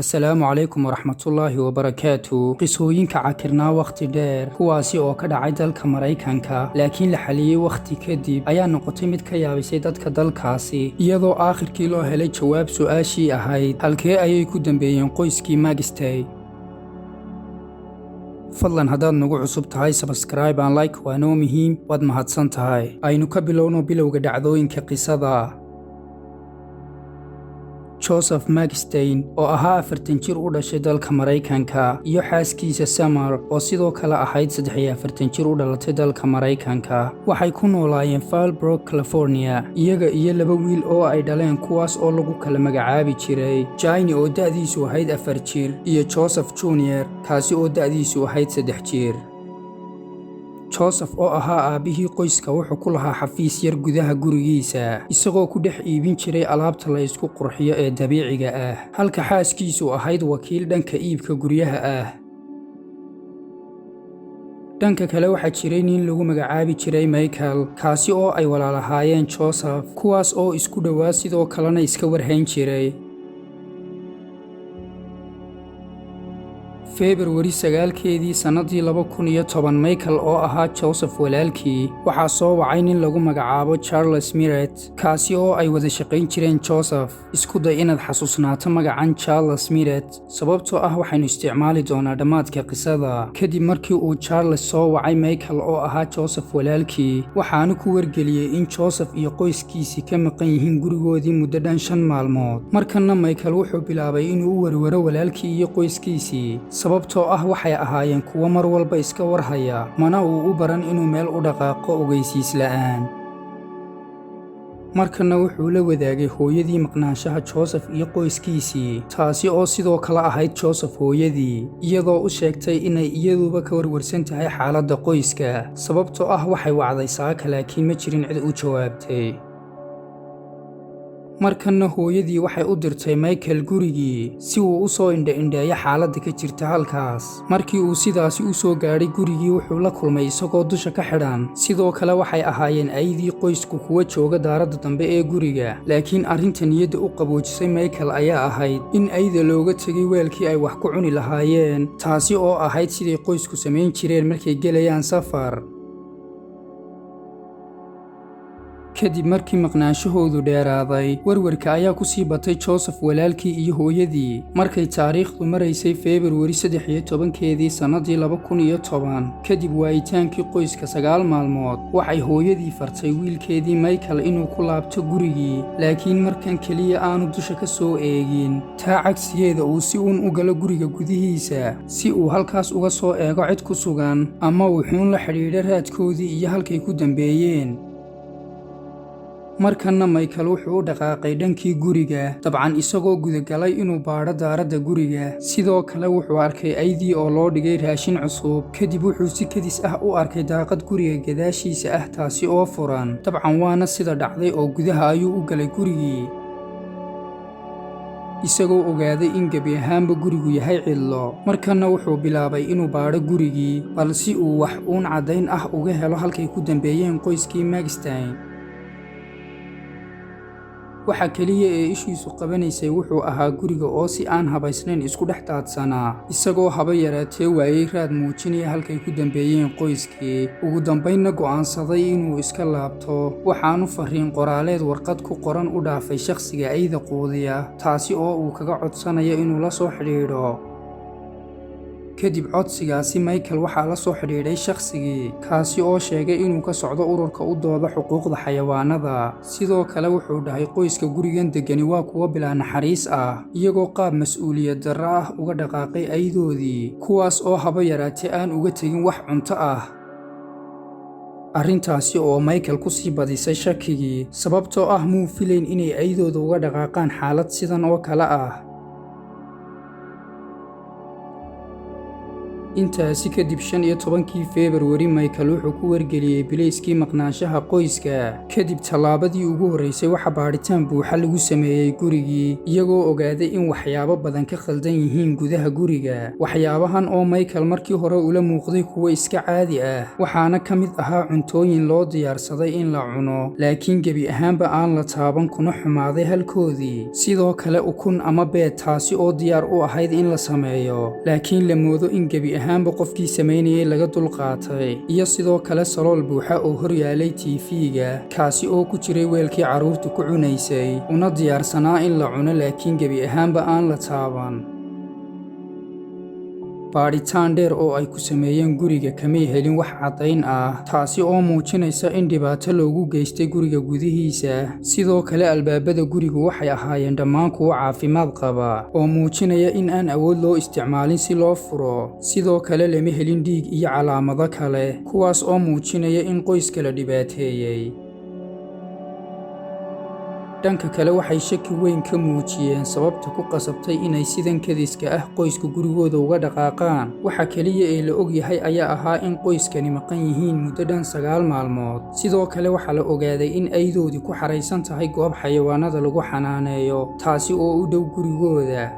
Asalaamu calaykum waraxmatullaahi wabarakaatu. Qisooyinka cakirnaa wakhti dheer, kuwaasi oo ka dhacay dalka Maraykanka laakiin la xaliyey wakhti kadib, ayaa noqotay mid ka yaabisay dadka dalkaasi, iyadoo aakhirkii loo helay jawaab su'aashii ahayd: halkee ayay ku dambeeyeen qoyskii Magistay? Fadlan haddaad nagu cusub tahay, subscribe and like waa noo muhiim. Waad mahadsan tahay. Aynu ka bilowno bilowga dhacdooyinka qisada. Joseph Magstein oo ahaa 40 jir u dhashay dalka Maraykanka iyo xaaskiisa Summer oo sidoo kale ahayd 43 jir u dhalatay dalka Maraykanka, waxay ku noolaayeen Fallbrook, California, iyaga iyo laba wiil oo ay dhaleen, kuwaas oo lagu kala magacaabi jiray Jayni oo da'diisu ahayd 4 jir iyo Joseph Junior, kaasi oo da'diisu ahayd 3 jir. Joseph oo ahaa aabbihii qoyska wuxuu ku lahaa xafiis yar gudaha gurigiisa, isagoo ku dhex iibin jiray alaabta la isku qurxiyo ee dabiiciga ah, halka xaaskiisu ahayd wakiil dhanka iibka guryaha ah. Dhanka kale, waxaa jiray nin lagu magacaabi jiray Michael, kaasi oo ay walaalahaayeen Joseph, kuwaas oo isku dhowaa, sidoo kalena iska warhayn jiray. Februari 9-keedii sannadii 2010, Michael oo ahaa Joseph walaalkii waxaa soo wacay nin lagu magacaabo Charles Miret, kaasi oo ay wada shaqayn jireen Joseph. Isku day inaad xasuusnaato magacan Charles Miret, sababtoo ah waxaynu isticmaali doonaa dhammaadka qisada. Kadib markii uu Charles soo wacay Michael oo ahaa Joseph walaalkii, waxaanu ku wargeliyey in Joseph iyo qoyskiisii ka maqan yihiin gurigoodii muddo dhan 5 maalmood. Markanna Michael wuxuu bilaabay inuu u werwaro walaalkii iyo qoyskiisii, sababtoo ah waxay ahaayeen kuwo mar walba iska warhaya, mana uu u baran inuu meel u dhaqaaqo ogeysiis la'aan. Markanna wuxuu la wadaagay hooyadii maqnaanshaha Joseph iyo qoyskiisii, taasi oo sidoo kale ahayd Joseph hooyadii, iyadoo u sheegtay inay iyaduba ka warwarsan tahay xaaladda qoyska, sababtoo ah waxay wacday saaka laakiin ma jirin cid u jawaabtay. Markanna hooyadii waxay u dirtay Michael gurigii si uu u soo indha-indheeyo xaaladda ka jirta halkaas. Markii uu sidaasi u soo gaadhay gurigii, wuxuu la kulmay isagoo dusha ka xidhan. Sidoo kale waxay ahaayeen aydii qoysku kuwa jooga daaradda dambe ee guriga, laakiin arrinta niyadda u qaboojisay Michael ayaa ahayd in ayda looga tegay weelkii ay wax ku cuni lahaayeen, taasi oo ahayd siday qoysku samayn jireen markay gelayaan safar. Kadib markii maqnaanshahoodu dheeraaday, warwarka ayaa ku sii batay Joseph walaalkii iyo hooyadii. Markay taariikhdu maraysay Februari 13-keedii sannadii 2010, kadib waayitaankii qoyska 9 maalmood, waxay hooyadii fartay wiilkeedii Michael inuu ku laabto gurigii, laakiin markan keliya aanu dusha ka soo eegin, taa cagsigeeda uu si uun u galo guriga gudihiisa, si uu halkaas uga soo eego cid ku sugan ama wuxuun la xidhiidha raadkoodii iyo halkay ku dambeeyeen. Markanna Michael wuxuu u dhaqaaqay dhankii guriga, dabcan isagoo gudagalay inuu baadho daaradda guriga. Sidoo kale wuxuu arkay aydii oo loo dhigay raashin cusub. Kadib wuxuu si kedis ah u arkay daaqad guriga gadaashiisa ah, taasi oo furan. Dabcan waana sida dhacday oo gudaha ayuu u galay gurigii, isagoo ogaaday in gebi ahaanba gurigu yahay cidlo. Markanna wuxuu bilaabay inuu baadho gurigii, bal si uu wax uun caddayn ah uga helo halkay ku dambeeyeen qoyskii Magstein. Waxa keliya ee ishiisu qabanaysay wuxuu ahaa guriga oo si aan habaysnayn isku dhex daadsanaa, isagoo haba yaraatee waayey raad muujinaya halkay ku dambeeyeen qoyskii. Ugu dambaynna go'aansaday inuu iska laabto, waxaanu fariin qoraaleed warqad ku qoran u dhaafay shakhsiga ayda quudiya, taasi oo uu kaga codsanayo inuu la soo xidhiidho. Kadib codsigaasi, Michael waxaa la soo xidhiidhay shakhsigii, kaasi oo sheegay inuu ka socdo ururka u dooda xuquuqda xayawaanada. Sidoo kale wuxuu dhahay qoyska gurigan deggani waa kuwo bilaa naxariis ah, iyagoo qaab mas'uuliyad darro ah uga dhaqaaqay aydoodii, kuwaas oo haba yaraatee aan uga tegin wax cunto ah. Arrintaasi oo Michael ku sii badisay shakigii, sababtoo ah muu filayn inay aydooda uga dhaqaaqaan xaalad sidan oo kale ah. Intaasi kadib, 15-kii Februari, Michael wuxuu ku wargeliyey bilayskii maqnaanshaha qoyska. Kadib tallaabadii ugu horraysay, waxa baadhitaan buuxa lagu sameeyey gurigii, iyagoo ogaaday in waxyaabo badan ka khaldan yihiin gudaha guriga. Waxyaabahan oo Michael markii hore ula muuqday kuwo iska caadi ah, waxaana ka mid ahaa cuntooyin loo diyaarsaday in la cuno, laakiin gebi ahaanba aan la taaban, kuna xumaaday halkoodii. Sidoo kale ukun ama beed, taasi oo diyaar u ahayd in la sameeyo, laakiin la moodo in gebi ahaanba qofkii samaynayay laga dulqaatay. Iyo sidoo kale salool buuxa oo horyaalay TV-ga, kaasi oo ku jiray weelkii carruurtu ku cunaysay, una diyaarsanaa in la cuno, laakiin gebi ahaanba aan la taaban. Baadhitaan dheer oo ay ku sameeyeen guriga kamay helin wax caddayn ah, taasi oo muujinaysa in dhibaato loogu geystay guriga gudihiisa. Sidoo kale albaabada gurigu waxay ahaayeen dhammaan kuwo caafimaad qaba, oo muujinaya in aan awood loo isticmaalin si loo furo. Sidoo kale lama helin dhiig iyo calaamado kale, kuwaas oo muujinaya in qoyska la dhibaateeyey. Dhanka kale, waxay shaki weyn ka muujiyeen sababta ku qasabtay inay sidan kadiska ah qoysku gurigooda uga dhaqaaqaan. Waxa keliya ee la og yahay ayaa ahaa in qoyskani maqan yihiin muddo dhan 9 maalmood. Sidoo kale waxaa la ogaaday in aydoodii ku xaraysan tahay goob xayawaanada lagu xanaaneeyo, taasi oo u dhow gurigooda.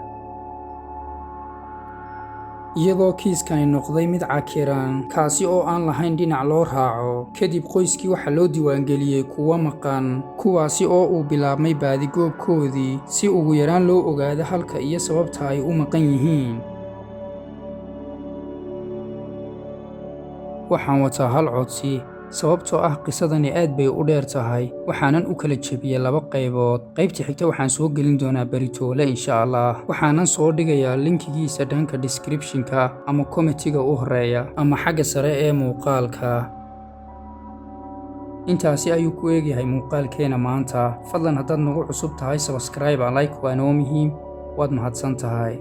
Iyadoo kiiskani noqday mid cakiran, kaasi oo aan lahayn dhinac loo raaco, kadib qoyskii waxaa loo diiwaangeliyey kuwo maqan, kuwaasi oo uu bilaabmay baadigoobkoodii, si ugu yaraan loo ogaado halka iyo sababta ay u maqan yihiin. Waxaan wataa hal codsi, sababtoo ah qisadani aad bay u dheer tahay, waxaanan u kala jebiyey laba qaybood. Qaybta xigta waxaan soo gelin doonaa beritoole, insha Allah. Waxaanan soo dhigayaa linkigiisa dhanka descriptionka ama commentiga u horeeya ama xagga sare ee muuqaalka. Intaasi ayuu ku eegyahay muuqaalkeena maanta. Fadlan haddaad nagu cusub tahay, subscribe, like waa noo muhiim. Waad mahadsan tahay.